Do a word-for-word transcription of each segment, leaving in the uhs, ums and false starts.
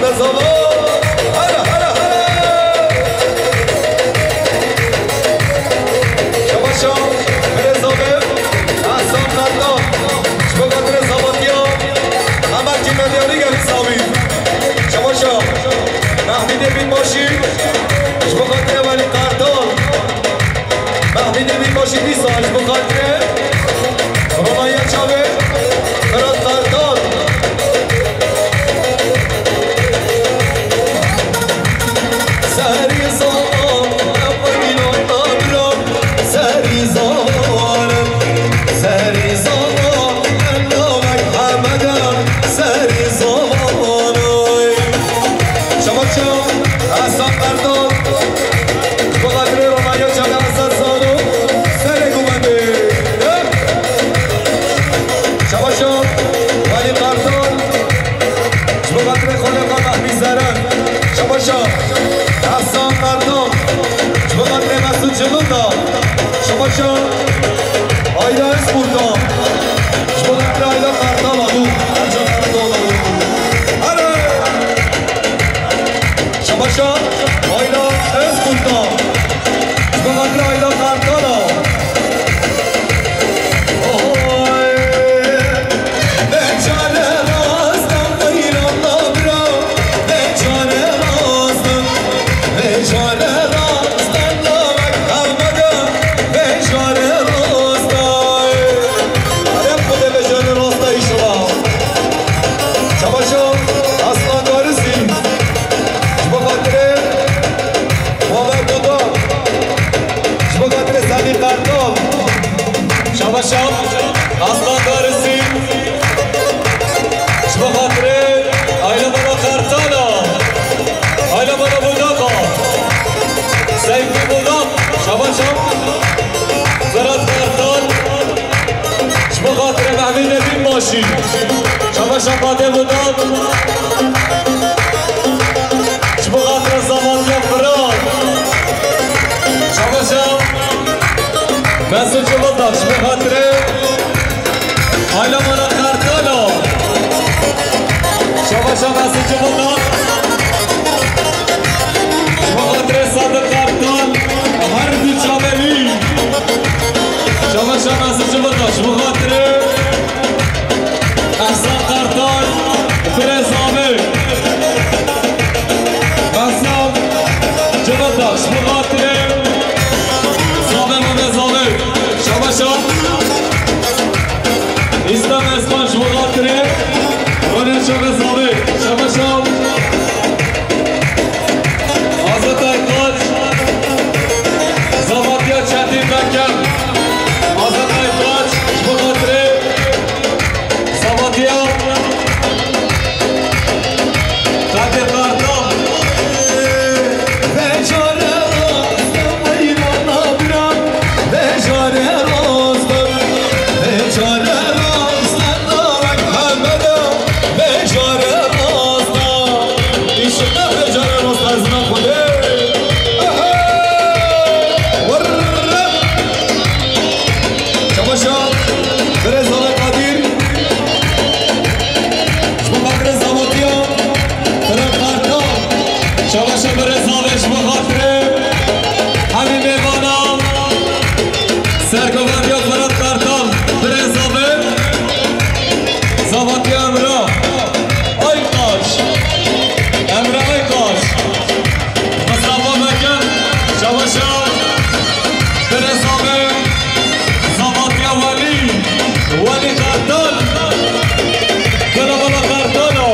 Zava. Here, here, here. Şabaşa, Birêzavê, Ehsan Kartal. Ji bo xatirê zavatiya, hema kî medyalî gelî savî. Şabaşa, Mehmîdê Bînbaşî, ji bo xatirê Welî Kartal. Mehmîdê Bînbaşî dîsa ji bo xatirê Ronaya çavê Firat Kartal. Serî zaman, ew qurîna abra, serî zaman, serî zaman, ew navek Hemede, serî zaman, oy. Şabaşa, Ehsan Kartal. Ji bo xatirê Ronaya çavê Ehsan Zano, serê gumendê. Şabaşa, Welî Kartal. Ji bo xatirê xalê xwe Mehmî Zeren. Şabaşa, Ehsan Kartal. Ji bo xatirê Mesûd Civil da. Şabaşa, Ayla Özkurtan. Ji bo xatirê Ayla Kartal a bû. Ercan Kartal a bû. Hare! Şabaşa, Ayla Özkurtan. Ji bo xatirê Ayla Kartal a. Oy. Vê çare rast e qeyran nabira, vê çare rast e, vê çare rast e, navek Hemede, vê çare rast e. Erem Xwedê vê çare rast e înşallah. Şabaşa, Aslan Garizî. Ji bo xatirê Muhammed Duda. Ji bo xatirê Semî Kartal. Şabaşa, Aslan Garizî. Ji bo xatirê Ayla Bala Kartala. Ayla Bala Budaka. Seyfî Budak. Şabaşa, Firat Kartal. Ji bo xatirê Mehmîdê Bînbaşî. Şabaşa Fatê Budak. Ji bo xatirê Zavatiya Firat. Şabaşa Mesûd Civil da. Ji bo xatirê Ayla Mala Kartala. Şabaşa Mesûd Civil da. Ji bo xatirê Sadiq Kartal, her du çavê wî. Şabaşa Mesûd Civil da, ji bo xatirê Ehsan Kartal, Birêzavê. Ehsan Civil da, ji bo xatirê Zavê Mamê Zavê. Şabaşa. Îslam Esman ji bo xatirê Ronê Şevê Zavê. Şabaşa. Azad Aytaç, Zavatiya Çetin Bekem. Azad Aytaç, ji bo xatirê Zavatiya Kadir Kartal. Vê çare rast e qeyran nabira, vê çare rast e, vê çare rast e, navek Hemede, vê çare rast e. Înşallah vê çare rast e, zina Xwedê. Ehe! Werre! Şabaşa, Birêzavê Kadir. Ji bo xatirê Zavatiya Firat Kartal. Şabaşa Birêzavê, ji bo xatirê hemî mêvana. Sergovendiya Firat Kartal, Birêzavê. Zavatiya Emre Aytaç. Emre Aytaç. Mustafa Bekem, Şabaşa, Birêzavê, Zavatiya Welî, Welî Kartal, Kalavala Kartalo,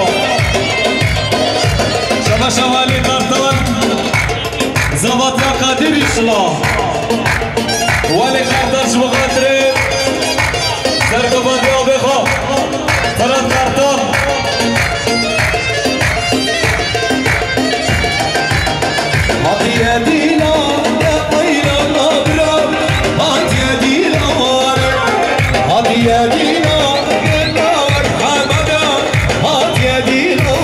Şabaşa Welî Kartal, Zavatiya Kadir Îslam, Welî Kartal ji bo xatirê Sergovendiya avê xwe, Firat Kartal. Hatiye dîna, ne qeyra nabira, hatiye dîna, hatiye dîna, ne navek Hemede, hatiye dîna.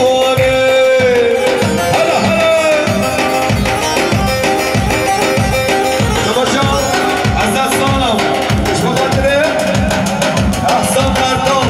Hele, hele. Şabaşa, Ezet Salam. Ji bo xatirê Ehsan Kartal.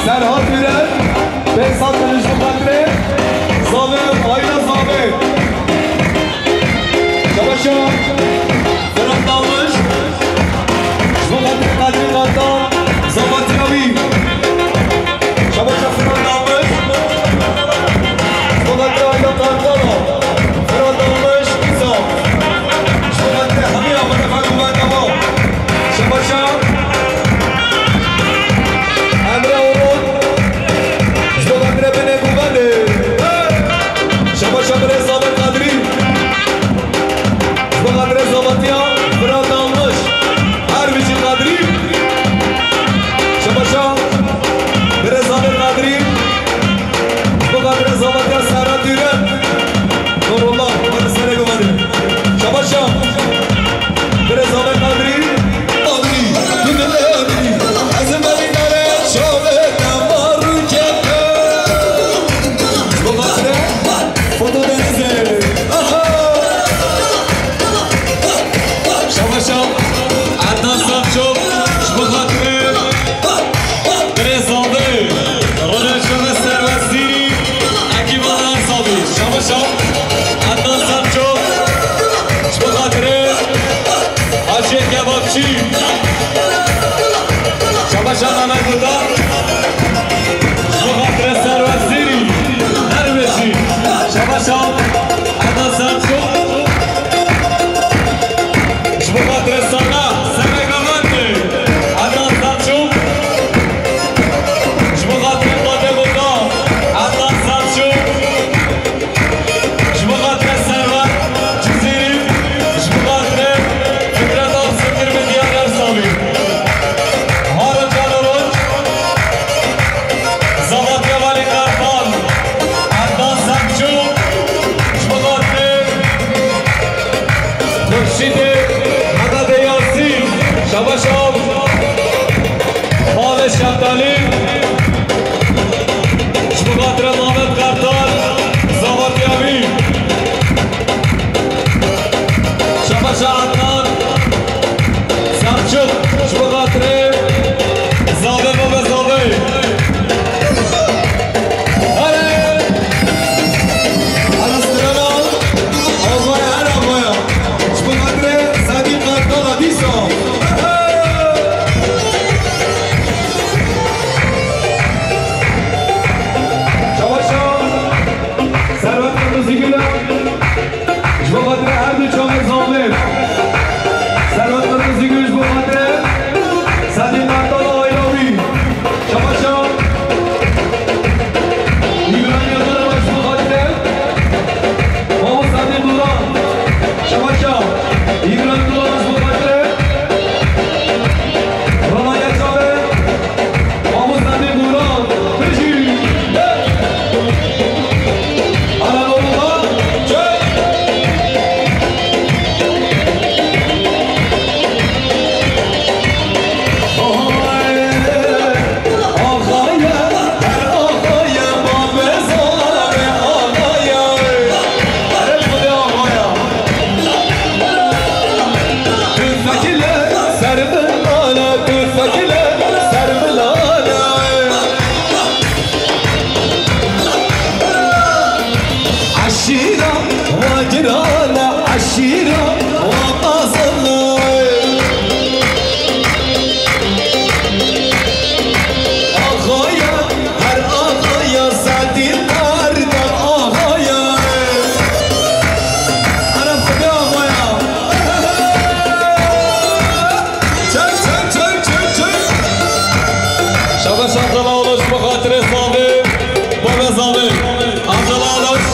Serhat Ürel, pênc sed ji bo xatirê Zavê, aîla Zavê. Şabaşa Fırat Dalmış, ji bo xatirê Kadrî Kartal, Zavatiya wî. Şabaşa Fırat Dalmış, ji bo xatirê aîla Kartal. Fırat Dalmış, Îsa. Ji bo xatirê hemî amade fek û bendava. Şabaşa Emre Orhun. Ji bo xatirê binê Guvendê. Şabaşa birêz Zavet Kadrî. Ji bo xatirê Zavatiya Fırat Dalmış. Her bijî Kadrî. Şabaşa birêz Zavet Kadrî. Ji bo xatirê Zavatiya Serhat Ürel. Nurullah, bana sene güveni. Şabaşa. Birêz Zavet Kadrî. Kadrî, tu dilê min î. Ez ê berî dare çavê te marû kete. Ji bo xatirê Foto Denizê. Aha! Şabaşa. Ednan Selçuk, ji bo xatirê Birêz Zavê, Rojnamevan Serwezîrî, ekîba Ersabî. Şabaşa Ednan Selçuk, ji bo xatirê Hacî Kebapçî. Şabaşa Mehmet Budak, ji bo xatirê Serwezîrî, her wê jî. Şabaşa Ednan Selçuk. Ji bo xatirê Sana, Sereka Mendê, Ednan Selçuk. Ji bo xatirê Xwedê Boka, Ednan Selçuk. Ji bo xatirê Serwer Cizîrî, ji bo xatirê Fikret Alsikir bi Diyar Ersalî. Haro Cano Roc, Zavatiya Valî Kartal, Ednan Selçuk, ji bo xatirê Xurşîdê Hemedê Yasîn, şabaş av. Bavê Şeftalî, ji bo xatirê Mamed Kartal, Zavatiya wî. Şabaş Adnan Selçuk, ji bo xatirê Zavê, Bavê Zavê. Hare! Hare strana, avaya, her avaya. Ji bo xatirê Sedî Kartala dîsa. Şabaşa Serwet Qirmizîgula. Ji bo xatirê her du çavê Zavê. Serwet Qirmizîgul ji bo xatirê Sedî Kartal aîla wî. Şabaşa. Îbrahîm Yildirim ji bo xatirê Mamo Sedî Duran. Şabaşa. Îbrahîm Duran ji bo xatirê Ronaya çavê. Mamoste Dî Duran, bijî! Anadolu'da çek! Axaya, her axaya, babê zalê axaya. Her xwedê axaya. Tüfekle ser bilana, tüfekle ser bilana. Eşîra wa girana, eşîra wa qazana. Axaya, her axaya, Sedî Kartal axaya. Ana Xwedê axaya. Çek, çek, çek, çek, çek. Şabaş Abdullah Uluç, bi xatirê Zavê, Bavê Zavê. Abdullah Uluç,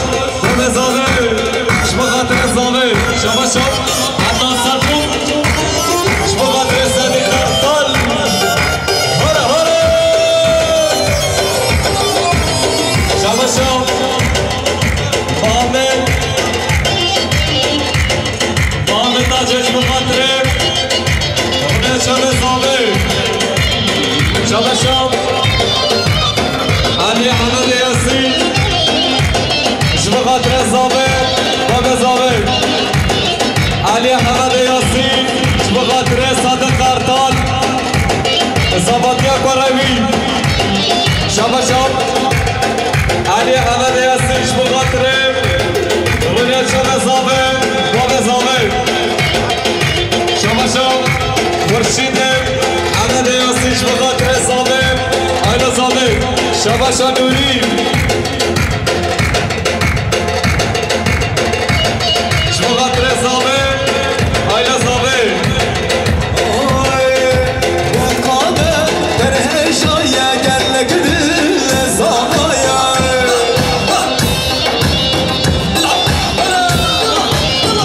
Bavê Zavê. Ji bo xatirê Zavê. Şabaş Ab-, Adnan Selçuk. Ji bo xatirê Sedî Kartal. Hore, hore. Şabaş Ab-, Ahmet. Muhammed Tacek, ji bo xatirê Rûnê Çavê Zavê. Çavê Şam. Alî Hemedê Yasîn, ji bo xatirê Zavê, Bavê Zavê. Alî Hemedê Yasîn, ji bo xatirê Sadiq Kartal. Zavatiya Kurewî. Şaba şab. Elî Hemedê Yasin ji bo xatirê Rûnê Çavê Zavê, Bavê Zavê. Şaba şab. Xurşîdê Hemedê Yasin ji bo xatirê Zavê, Ayla Zavê. Şaba şab Nûrî. Ji bo xatirê Zavê, Ayla Zavê. Oy, Qadê derhêşaye gelek dil zavaya.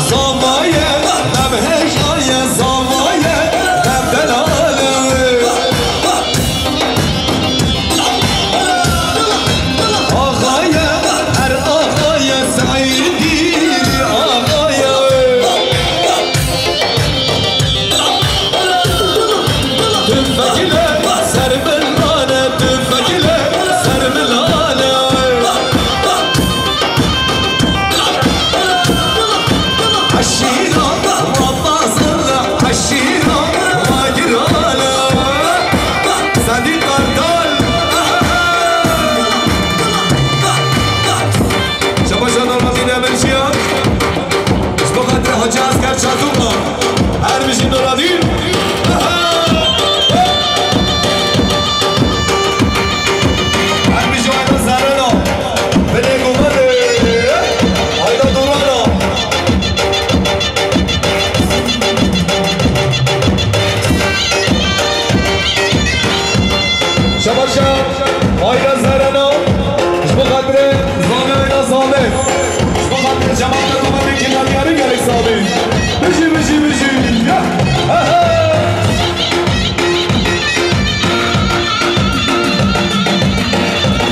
Zavaya, em hêşaye, zavaya, em delale. Axaye, her axaye, Seîdî axaye. Tufekle ser min nane, tufekle ser min nane. Eşîra, wabazala, eşîra, wagirala. Sedî Kartal. Şaba şaba Nûreddîn Emirciyan. Ji bo xatirê Hacî Esker Çatûka. Her bijî Nûreddîn. Her bijî Ayda Zerena. Binê Gumelê. Ayda Durana. Şaba şab, Ayda Zerena, ji bo xatirê Zavê Ayda Zavê, ji bo xatirê cemaeta Kometê Kêmyarî gelek sax bî. Bijî, bijî, bijî. Ya. Aha.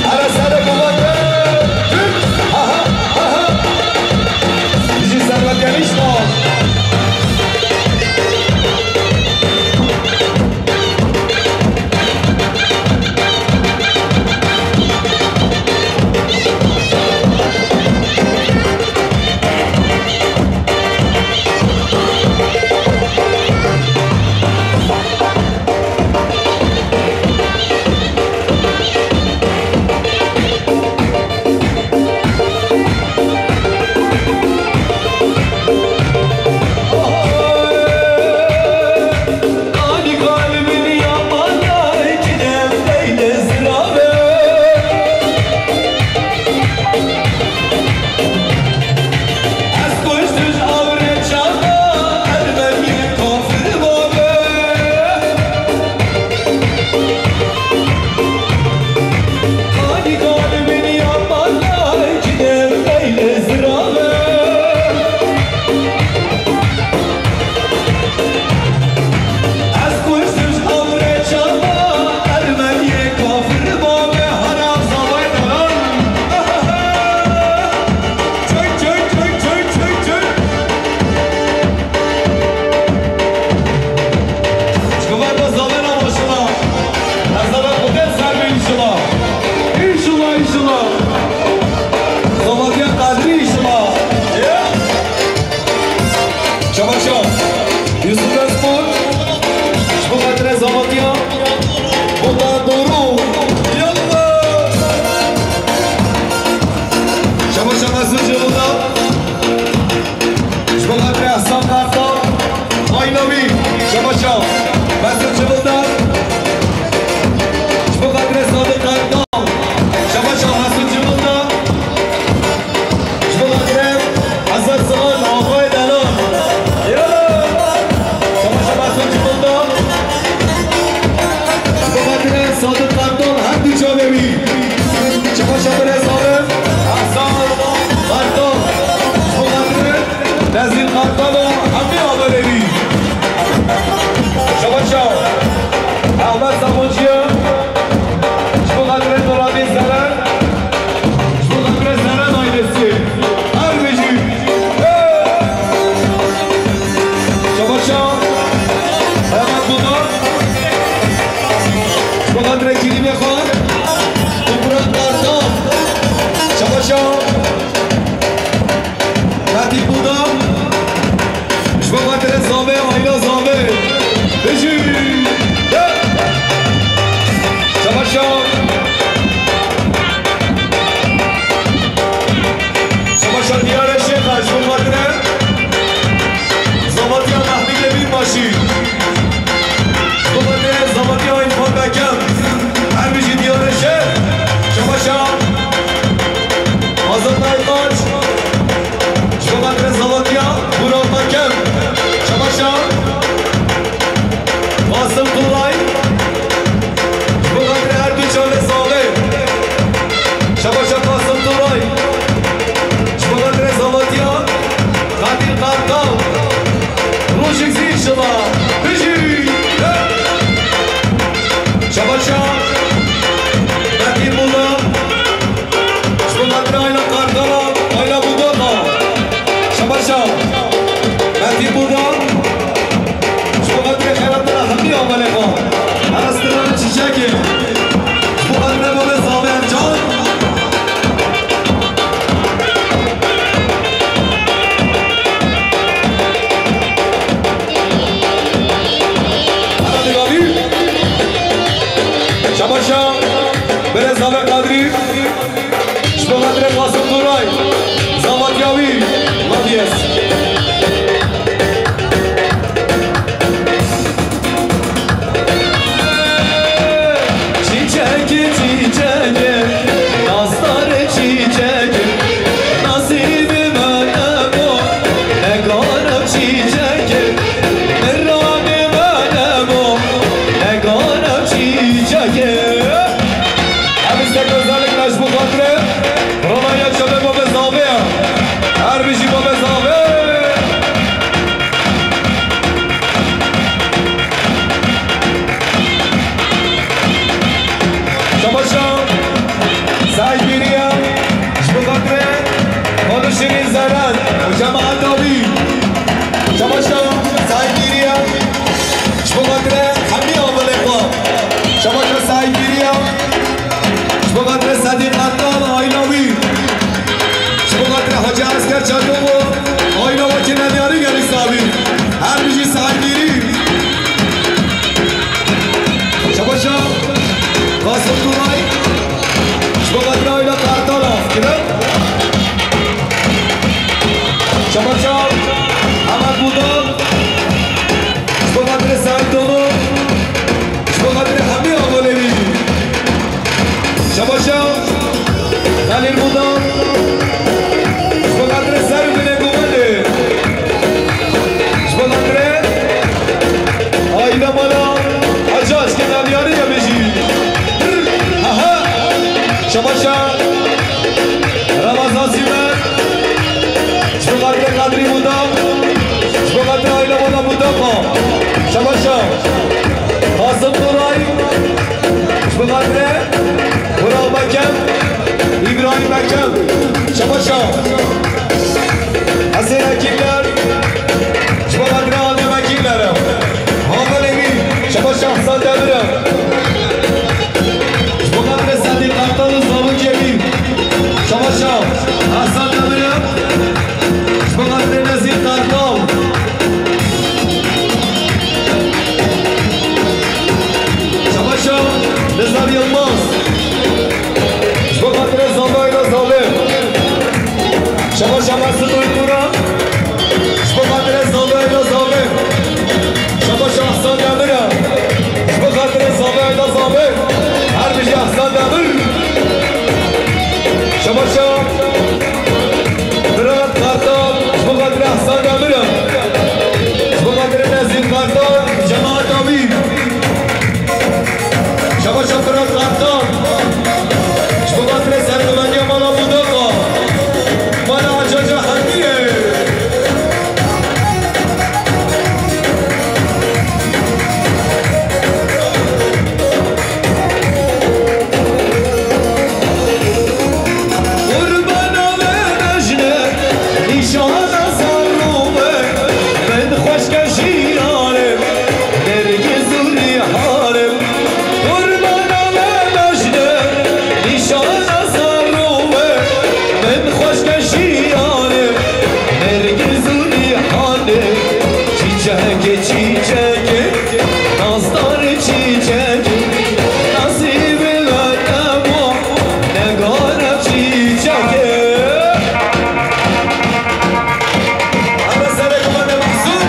Here sere Kometê. Aha, aha. Bijî Servet Genişman. Çek, çek, çek, çek, çek, çek. Ji bo me zavêna maşallah. Hezara Xwedê ser be înşallah. Înşallah, înşallah. Zavatiya Qadrî înşallah. Şaba şab. Yusuf Espor. Ji bo xatirê Zavatiya. Bota Doru. Yallah. Şaba şab Mesut Cevulda. Ji bo xatirê Ehsan Kartal, Aynavî, şaba şab, Mesut Civildar. Ji bo xatirê Sadiq Kartal, şaba şab, Mesut Civildar. Ji bo xatirê Hezar Sigan, Axayê Delal. Şaba şab, Mesut Civildar. Ji bo xatirê Sadiq Kartal, her du çavê wî. Şaba şab, birê Salim, Ehsan Kartal. Ji bo xatirê Nezîr Kartal û hemî amelê wî. Şaba şab. Ehmed Sabunciya. Ji bo xatirê Nûreddîn Zeren. Ji bo xatirê Zeren ailesi. Her bijî. Hey! Şaba şab. Ehmed Budar. Ji bo xatirê Kerîmê xwe. Û Murat Kartal. Şaba şab. Fatîh Buda, ji bo xatirê Zavê, aîla Zavê. Bijî! Ji bo xatirê Zavatiya Îrfan Bekem, her bijî diyarê şer, şabaşa Azad Aytaç, ji bo xatirê Zavatiya Burak Bekem, şabaşa Qasim Turay, ji bo xatirê her du çavê Zavê, şabaşa Qasim Turay, ji bo xatirê Zavatiya Kadir Kartal, rojek zî înşallah. Bijî! Şabaşa Kadir Buda, ji bo xatirê Ayla Kartala, Ayla Budaka. Şabaşa Kadir Buda, ji bo xatirê xeyrata hemî amelê xwe. Hera strana çîçekê. Ji bo xatirê babê Zavê Ercan. Şabaşa Birê Zavê Qadrî, ji bo xatirê Qasim Turay, Zavatiya wî, Ladiyes. Çîçekê, çîçekê, nastarê çîçekê, nasîbê me nebû, negara çîçekê, miranê me nebû, negara çîçekê. Ev istek özellikle ji bo xatirê Ronaya Çavê Babê Zavê ye. Her bijî Babê Zavê. Şabaşa Saîd Bîriya, ji bo xatirê Xanû Şirîn Zeren û cemaeta wî. Şabaşa Saîd Bîriya, ji bo xatirê hemî avilê xwe. Şabaşa Saîd Bîriya, ji bo xatirê Sedîq Kartal, aîla wî. Ji bo xatirê Hacî Esker Çakovo, aîla wekî nediyarî gelî sabî. Her bijî Saîd Bîrî. Şabaşa Qasim Turay, ji bo xatirê aîla Kartal, af kirin. Şabaşa Hemed Budal, ji bo xatirê Saîd Donu, ji bo xatirê hemî avalê wî. Şabaşa Xelîl Budal, ji bo xatirê ser û binê Gumelê. Ji bo xatirê aîla mala Hacî Aşkê Naviyarê ye bijî. Aha! Şabaşa Ramazan Sîmer, ji bo xatirê Qadrî Budal, ji bo xatirê aîla mala Budaka. Şabaşa Qasim Turay, ji bo xatirê Burak Bekem, Îbrahîm Bekem. Şabaşa Hesên Ekîmler, ji bo xatirê Adem Ekîmler e. Havelê wî, şabaşa Ehsan Demir e. Ji bo xatirê Sedîq Kartal û Zavûkê wî, şabaşa Ehsan Demir e. Ji bo xatirê Nezîr Kartal. Şabaşa Nizar Yilmaz. Ji bo xatirê Zavê, aîla Zavê. Şabaşa Mesut Uykuran. Ji bo xatirê Zavê, aîla Zavê. Şabaşa Ehsan Demir e. Ji bo xatirê Zavê, aîla Zavê. Her bijî Ehsan Demir. Şabaşa Fırat Kartal, ji bo xatirê Ehsan Demir e. Ji bo xatirê Nezîr Kartal, cemaeta wî. Şabaşa Fırat Kartal, ji bo xatirê serhilmetiya mala Budaka, mala Ecaca Hemiyê. Qurbana we bejne, nîşana zarû we, min xweşke jîranê, nergiz û rîhanê. Qurbana we bejne, nîşana zarû we, min xweşke jîranê, nergiz û rîhanê. Çîçekê, çîçekê, nastarê çîçekê, nasîbê we nebû, negara çîçekê. Hebe serê Kumetê Mehsûd.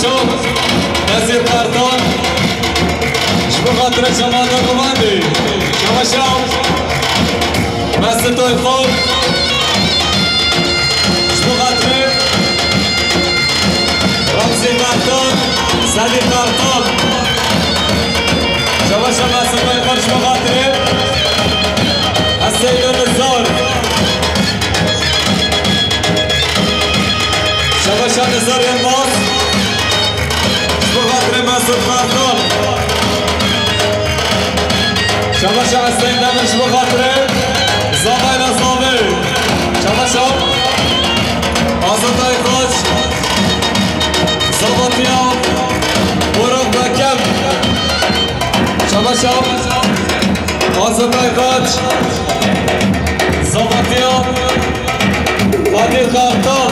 Nezîr Kartal, ji bo xatirê cemaeta Govendê. Şabaş. Mesut Oyxot, ji bo xatirê Remzî Kartal, Sedî Kartal. Şabaş Mesut Oyxot, ji bo xatirê Heseyno Nizar. Şabaş Nizar Yilmaz. Ji bo xatirê Mesut Kartal. Şabaş Hüseyin Demir ji bo xatirê Zavayla Zavê. Şabaş Azad Aytaç. Zavatiya Burak Bekem. Şabaş Azad Aytaç. Zavatiya Fatih Kartal.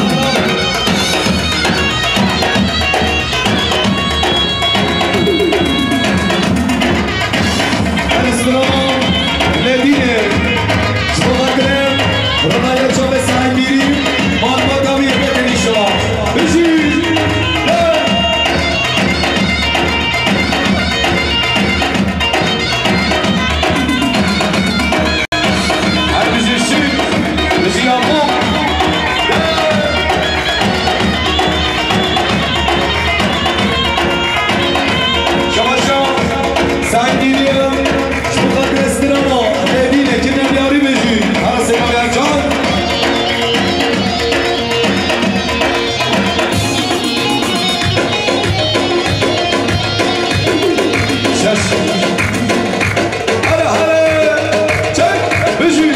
Erzurum, Medine, ji bo xatirê Ronaldo Çavê Saîdîrî, malbata wî yê pêkenîşa. Bijî! Her bijî şîr, bijî Yakup. Şabaş Saîdîrî, ji bo xatirê Strano, Medîne, kirine diyarî bijî. Her sê Can. Şaş. Hare hare, çek, bijî.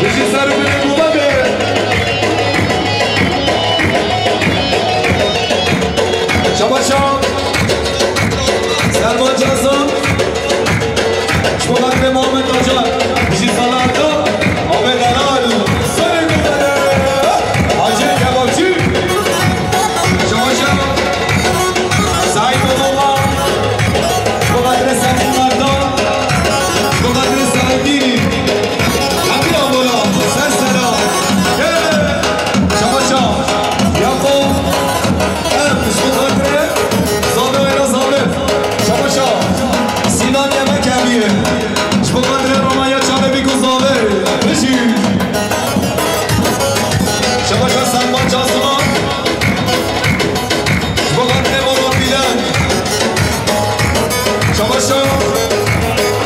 Bijî ser û binê Govendê. Şabaş. Selman Cazan. Ji bo xatirê Muhammed Acar, ji Salata, Ahmet Delal, Serê Govendê, Hacê Kebapçî, Şabaş Saîd Odoğan, ji bo xatirê Sefî Merdan, ji bo xatirê Selahattinî, Emîr Amola, ser sera, gel, Şabaş Yakup, em, ji bo xatirê Zavê Ayra Zavê. Şabaş Sinan Yemek Eviye. Ji bo xatirê Romanya Çalebî ku zavê. Bijî. Şabaş Selman Cazman. Ji bo xatirê Murat Bilen. Şabaş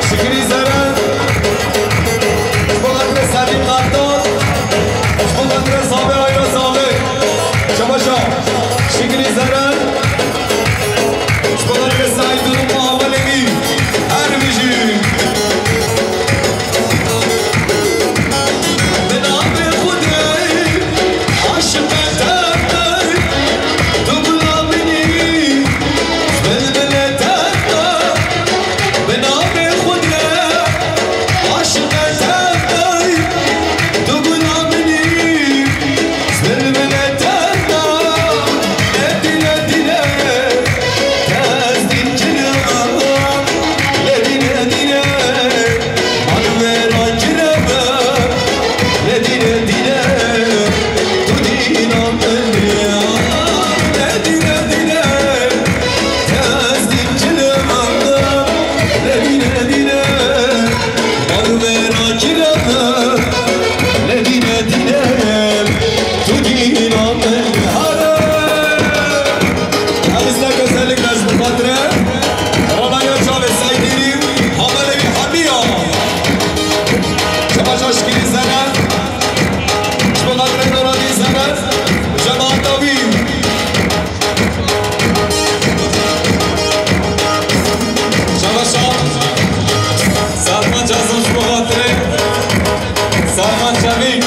Şikrî Zeren. Ji bo xatirê Sedî Kartal. Ji bo xatirê Zavê Ayra Zavê. Şabaş Şikrî Zeren. Ji bo xatirê Saîd û Muhammed Emîn, her bijî. Bi navê Xwedê aşiqe te me, tu bila min î, bilbilê te me. Bi navê Xwedê aşiqe te me, tu bila min î. Bilbilê te me, dîne dîne, kes dîn kiriya, lê dîne dîne, malwêra kiriya, lê dîne dîne, tu dîna min ya, lê dîne dîne, kes dîn kiriya, lê dîne dîne. Malwêra kiriya, lê dîne dîne, tu dîna min hare. Her istek özellikle ji bo xatirê Ronaya Çavê Seydîrî, Hamelê wî hemiya. Şabaş Şikrî Zeren, ji bo xatirê Doradî Zeren, cemaata wî. Şabaş Selman Cazan ji bo xatirê Selman Çevîk.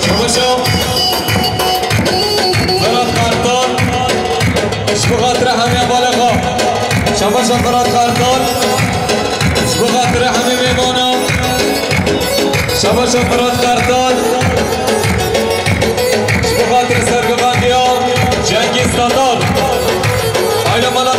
Şabaş Firat Kartal. Ji bo xatirê hemî balexa. Şabaş Firat Kartal. Ji bo xatirê hemî mêmana. Şabaş Firat Kartal. Ji bo xatirê sergivandiya Cengiz Tatar. Aile mala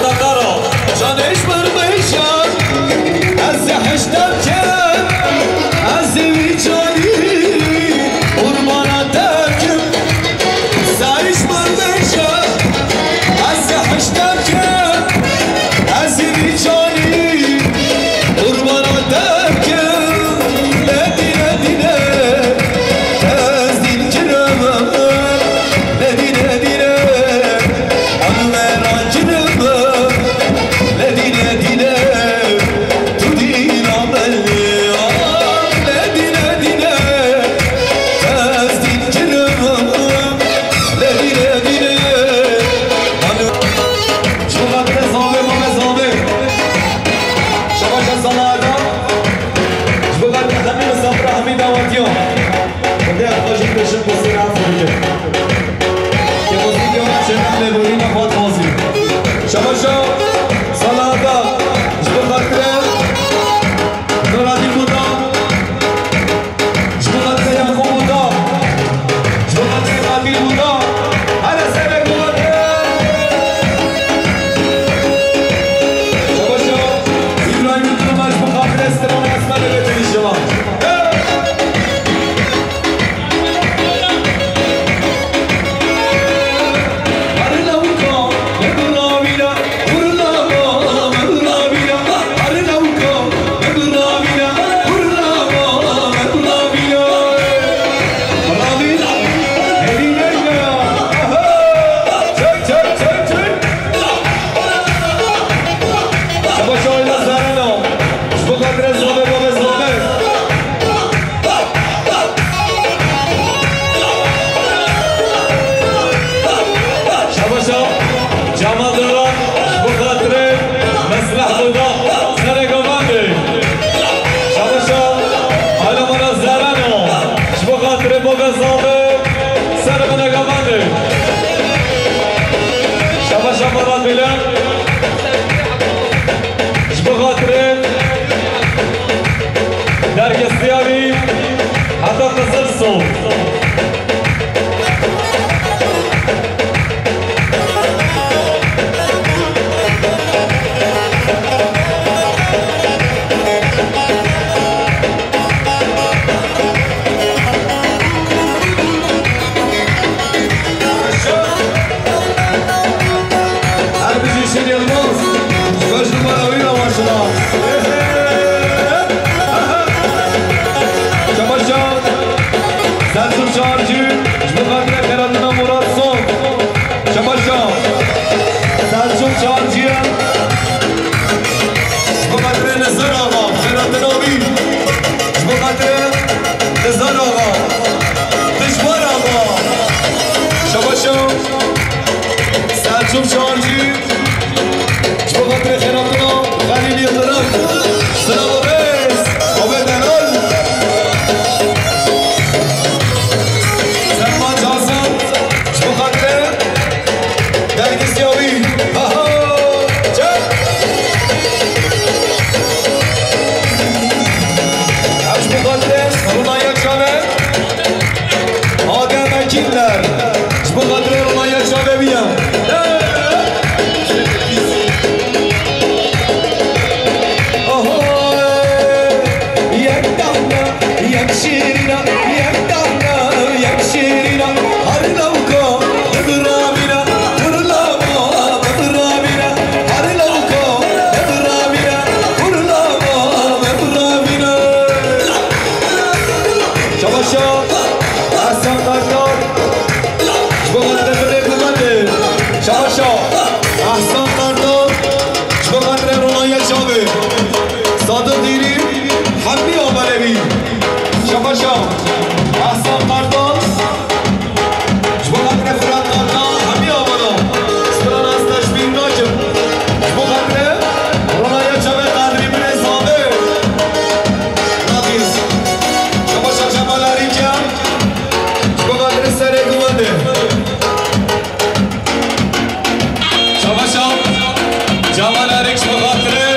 Selçuk Çarcı, ji bo xatirê xênatina Xelîl Yildirim. Silav û rêz, Ahmet Delal. Selman Cansan, ji bo xatirê Dergîsiya wî. Ha, ha, çek. Ev ji bo xatirê Rûnaya Çavê. Adem Ekînder. Ji bo xatirê Rûnaya Çavê wî ye. Oho, yek dahna, yek şîrîna, yek dahna, yek şîrîna. Her lewka, bibiravîna, kurlama, bibiravîna. Her lewka, bibiravîna, kurlama, bibiravîna. Şabaşa, Ehsan Kartal. Ji bo xatirê Xelîl Yildirim. Şabaşa, Ehsan Kartal. Ji bo xatirê Rûnaya Çavê. Sadiq Dîrî, Hemî Amelewî. Şabaşa, Ehsan Kartal. Ji bo xatirê Firat Kartal, Hemî Amelo. Strana ez te ji bîr nakim. Ji bo xatirê Rûnaya Çavê Qedrî Birê Zavê. Nadîz. Şabaşa Cemal Erîkyan. Ji bo xatirê serê guvendê. Şabaşa Cemal Erîk ji bo xatirê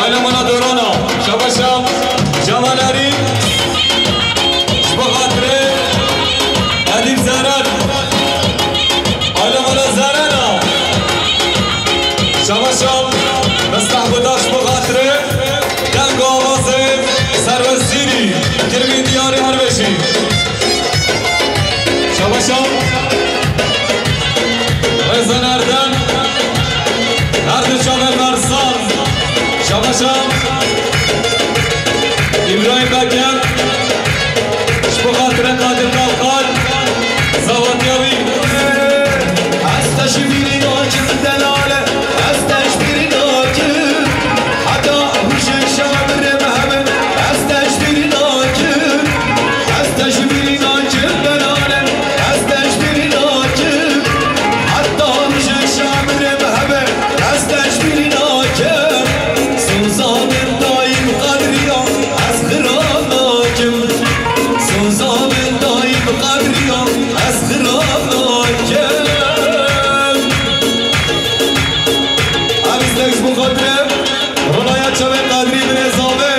Alemana Dorana. Şabaşa Cemal Erîk ji bo xatirê Edîb Zeren. Alemana Zerena. Şabaşa Mistah Budak ji bo xatirê deng û awazê Serwet Zîrî, Kirmîn Diyarî Hervêşî. Şabaşa Rêzan Erdem, her du çavê Mersan. Şabaşa Îbrahîm Beker, ji bo xatirê Qadir Kalkan, zavatiya wî. Ez te ji bîrî nakim delale, ez te ji bîrî nakim. Heta rojê şev mirê me hebe, ez te ji bîrî nakim. Ez te ji bîrî nakim delale, ez te ji bîrî nakim. Heta rojê şev mirê me hebe, ez te ji bîrî nakim. Soza min dayîm qedriya, ez xirab nakim. Soza min dayîm qedriya, ez xirab nakim. Ev îstek ji bo xatirê Rûnaya Çavê Qedrî Birê Zavê.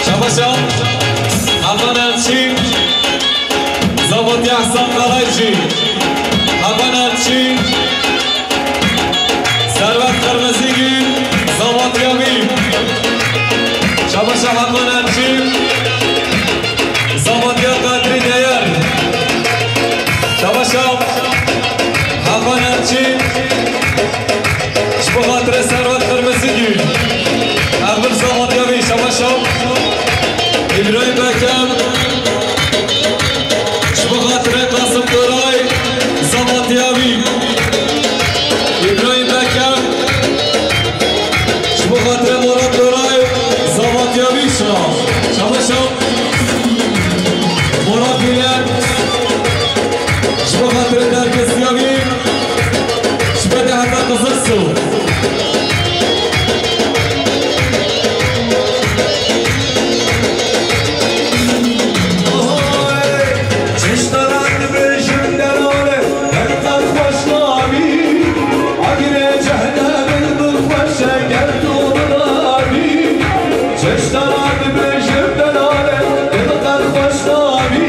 Şabaşa Hakan Elçî, zavatiya Ehsan Karaycî. Hakan Elçî, Serwet Qirmizîgî, zavatiya wî. Şabaşa Hakan Elçî, zavatiya Qedrî Deyer. Şabaşa Hakan Elçî, ji bo xatirê Serwet Qirmizîgî. Erbin zavatiya wî, şabaşa Îbrahîm Bekem. Ji bo xatirê Qasim Doray, zavatiya wî. Îbrahîm Bekem. Ji bo xatirê Murat Doray, zavatiya wî şa. Şabaşa Murat Bîlen. Ji bo xatirê derkesiya wî. Ji bo te heta Qizilsu. Çiştara dibêjim delale, her qat xweş nabî. Agirê cehennemê min xweş e, ger tu min nabî. Çiştara dibêjim delale, min qet xweş nabî.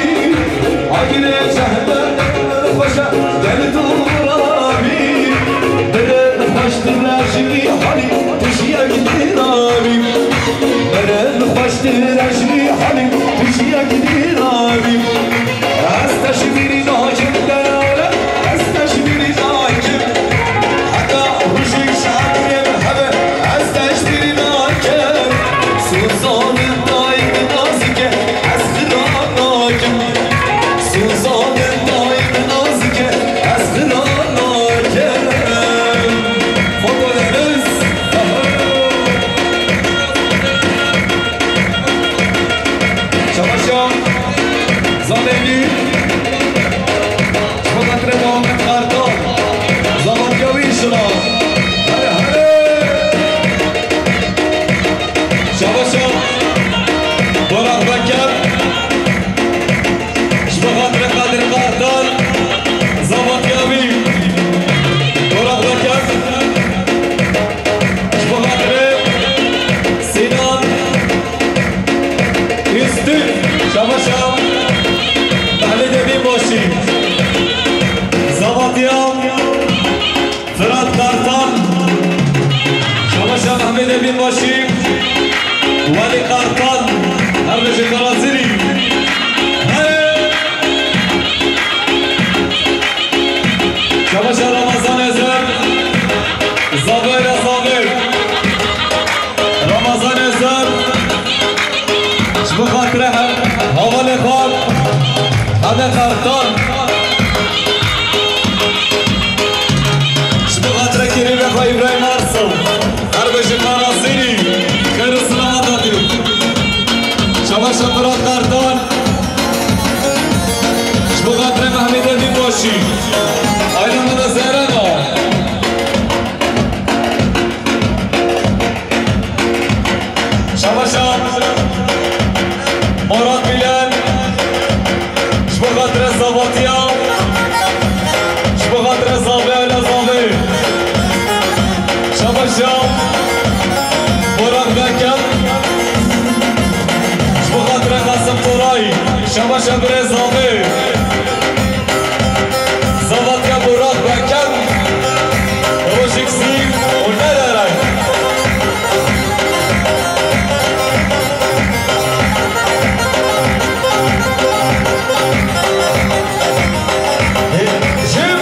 Agirê cehennemê min xweş e, ger tu min nabî. Birin xweştir e ji vî halî, tu ji yek dî nabî. Birin xweştir e ji vî halî, tu ji yek dî nabî. Ez te ji bîrî nakim delale, ez te ji bîrî nakim. Heta rojê şev mirê me hebe, ez te ji bîrî nakim. Soza min dayî min nazik e, ez xirab nakim. Soza min dayî min nazik e, ez xirab Qadir Kartal, Zavatiya wî, Burak Bekir, ji bo xatirê Sinan Üstün, Şamaşa, Mehmet Emin Başî, Zavatiya, Fırat Kartal, Şamaşa Mehmet Emin Başî, Wali Kartal, her ne ji Karazirî. Hey! Şamaşa Ramazan Ezer, Zafer Ezaver. Ramazan Ezer, ji bo xatirê he-, hevalê xwe, Hemê Kartal. Ji bo xatirê kirîvê xwe Îbrahîm Arso, her be ji Karazirî, xêr û silamat hatî. Şabaş Fırat Kartal. Ji bo xatirê Mehmedê Binbaşî, aîla me de Zerena. Şabaşa Murat Bilen, ji bo xatirê Zavatiya, ji bo xatirê Zavê, aîla Zavê. Şabaşa Burak Bekem, ji bo xatirê Qasim Toray. Şabaşa birê Zavê. Zavatiya Burak Bekem, rojek zî û ne dereng. Jim.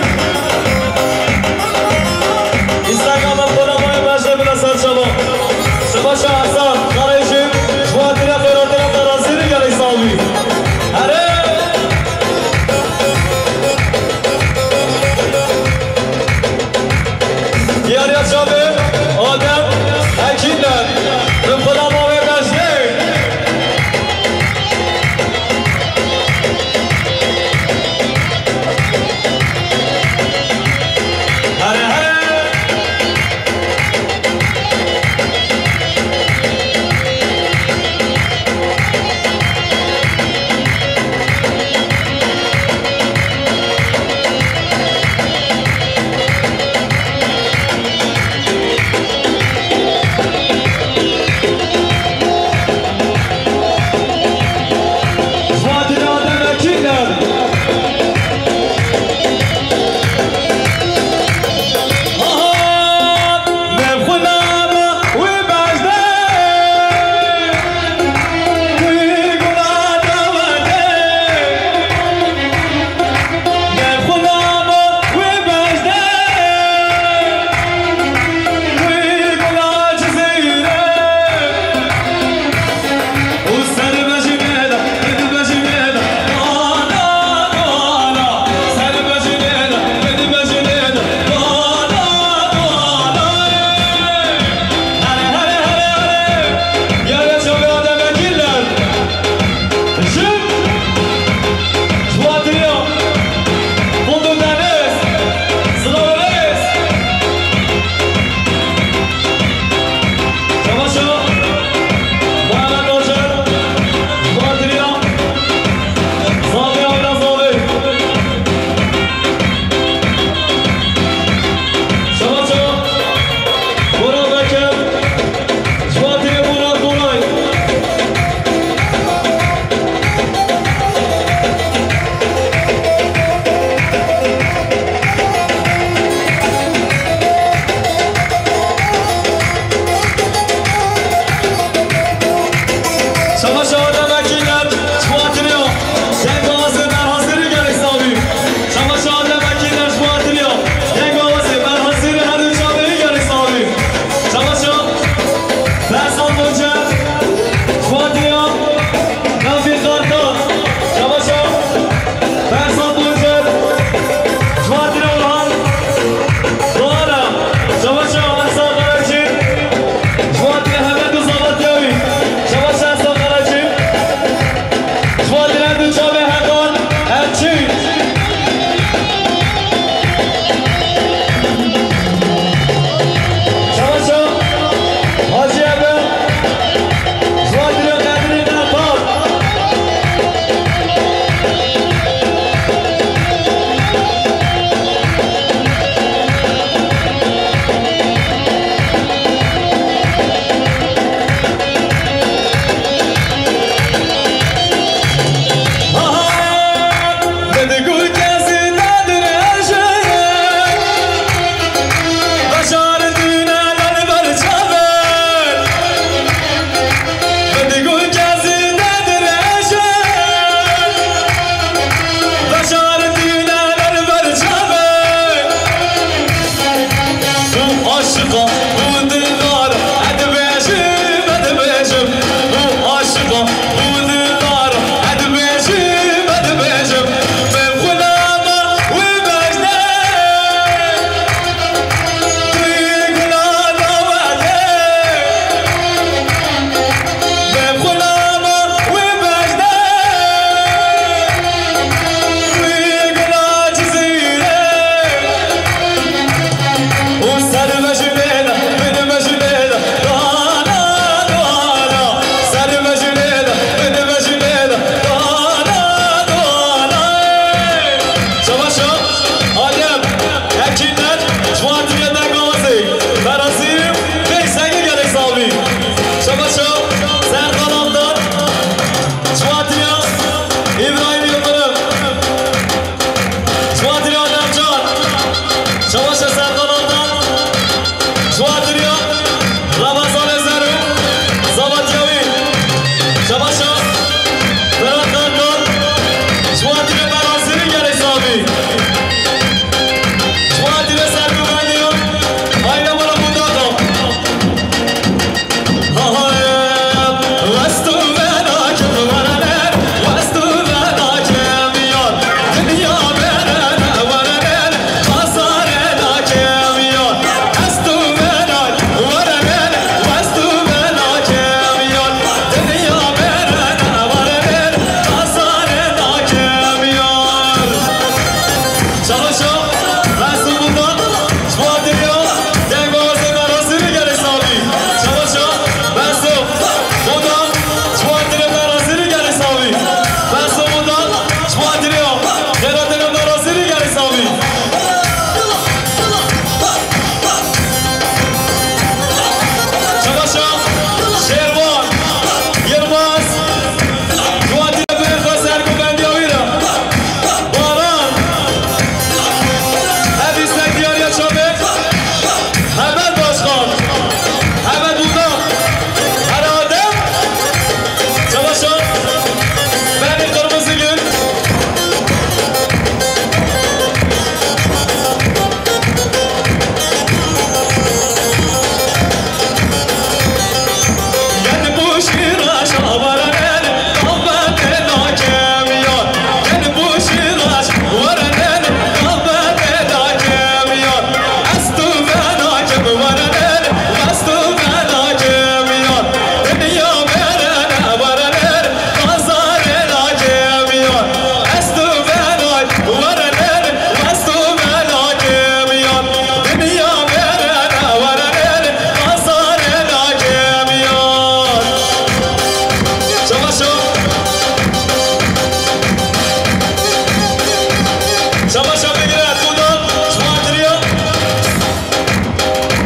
Şabaşa bigire, Tudan, ji Matiriya.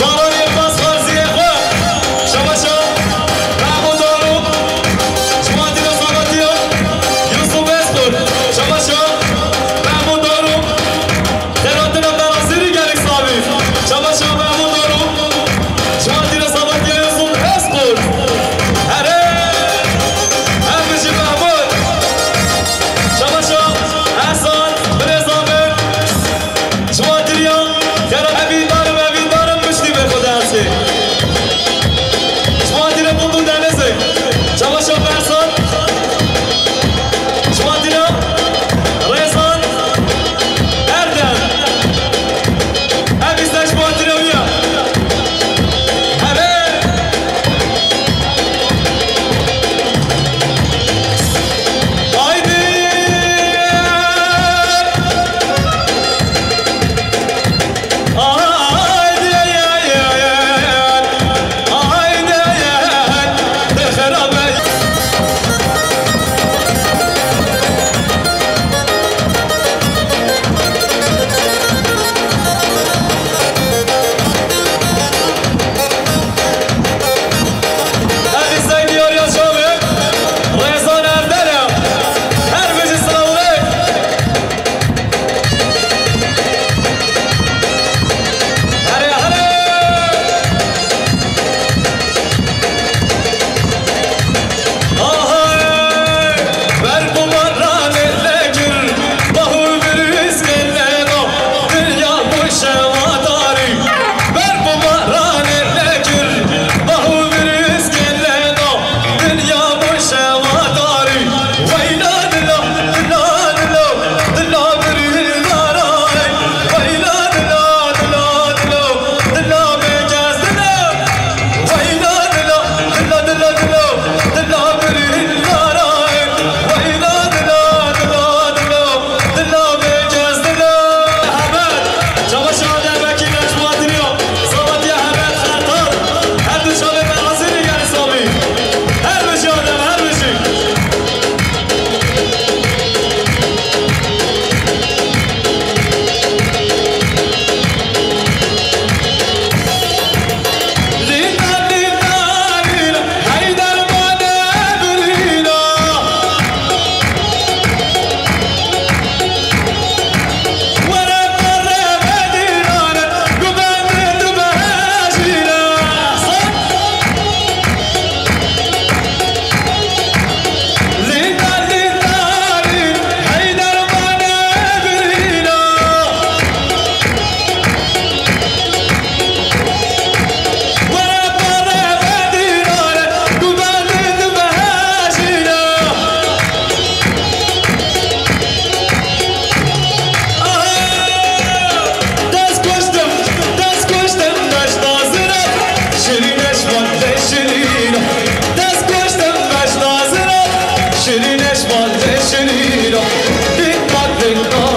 Baran Yilmaz Xarziyê xwe. Şabaşa Mehmûd Arû, ji Matiriya Savatiya. Yusuf Eskur. Şabaşa Mehmûd Arû. Xêratina Berazîrî gelek savî. Şabaşa Mehmûd Arû. Ji Matiriya Savatiya Yusuf Eskur. Here. Her bijî Mehmûd. Şabaşa Ehsan, birêza min. Ji Matiriya, xêra evîndarim, evîndarim, piştî vê xwe de hesê. Ji Matiriya Bûbû Denizê. Şabaşa Ehsan. Ji Matiriya Rêzan Erdem. Evî se ji Matiriya wî ye. Hebe. Haydi! Haydi! Haydi! Haydi! Xerabe! Her bijî Seydi Yar Yaşar e, Rêzan Erdem e. Her bijî Selaulek. Here, here. Aha, berf û baranê lekir, bahû virîs geleno, dinya bû şewadarî. Berf û baranê lekir, bahû virîs geleno, dinya bû şewadarî. Weyla dila, dila, dila, dila birîndaray. Weyla dila, dila, dila, dila bêkes dila. Weyla dila, dila, dila, dila, dila birîndaray. Weyla dila, dila, dila, dila bêkes dila. Hemed, çawa şade vekî leşmatiriya. Savatiya Hemed Xertal. Her du çavê me hazirî gelî savî. Her bijî Adem, her bijî. Dest koştim, dest koştim, dest hazıra, şirin eşman de şirin. Dest koştum, dest hazıra, şirin eşman de şirin. Dikkat, dikkat.